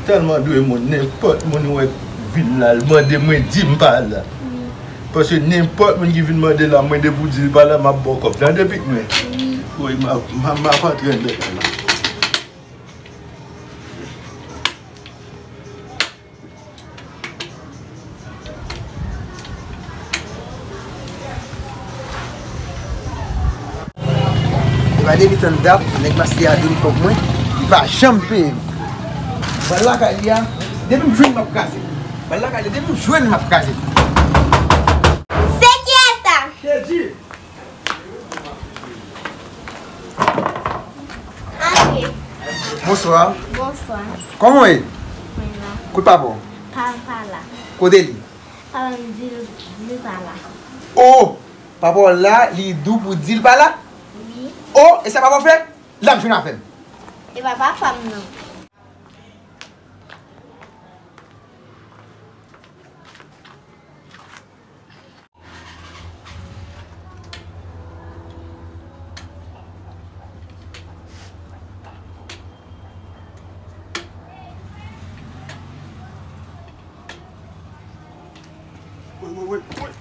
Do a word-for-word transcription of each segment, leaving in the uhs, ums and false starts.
Tèlman dwe moun, nenpòt moun wè k vin la, l mande mwen, di m pa la. Paske nenpòt moun ki vin mande la, mwen depi w di l pa la, m ap ba w kòb. Tande, pitit mwen. Wi, m ap, m ap, m ap antre anndan la. E pa depi tann dat, nèg Mastè a dwe m kòb mwen, li pa janm peye m. Pral lakay li a, depi m jwenn m ap kraze. Pral lakay li, depi m jwenn m ap kraze. Se kiyès sa? Teddy! Antre. Bonswa. Bonswa. Kòman w ye? Mwen la. Kote papa w? Pa, pa la. Kote li? Papa m di l, di l pa la. O! Papa w la, li di w pou di l pa la? Wi. O! E sa papa w fè? L ap jwenn afè m. E pa papa m non. Woy, woy, woy, woy.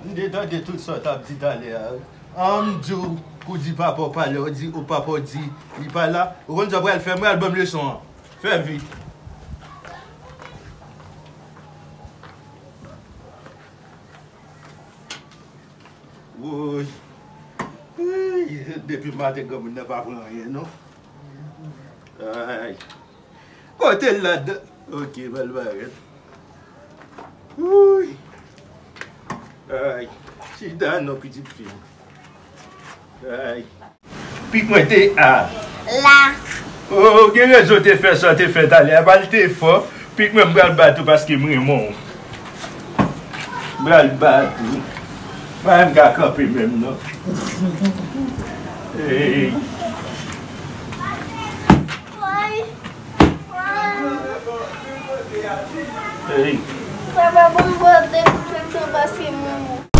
M te tande tout sa w t ap di talè a, wi. An, m di w pou di papa w pa la, w di, o, papa w di li pa la. Ou konn sa w pral fè? Mwen al ban m leson an. Fè vit. Woy. Ey, depi maten granmoun nan pa pran anyen non. Ay. Kote l ladan? Ok, bèl bagay. Woy. Ay. Chita non, pitit fi m. Ay. Pik mwen te a. La. O, gen rezon te fè sa w te fè talè a. Pral te fò. Pik mwen, m pral bat ou paske m renmen w. M pral bat ou. Pa menm ka kanpe menm non. Ey. Woy. Woy. Ey. Papa, bon, bon, de pou sèt san paske m renmen w.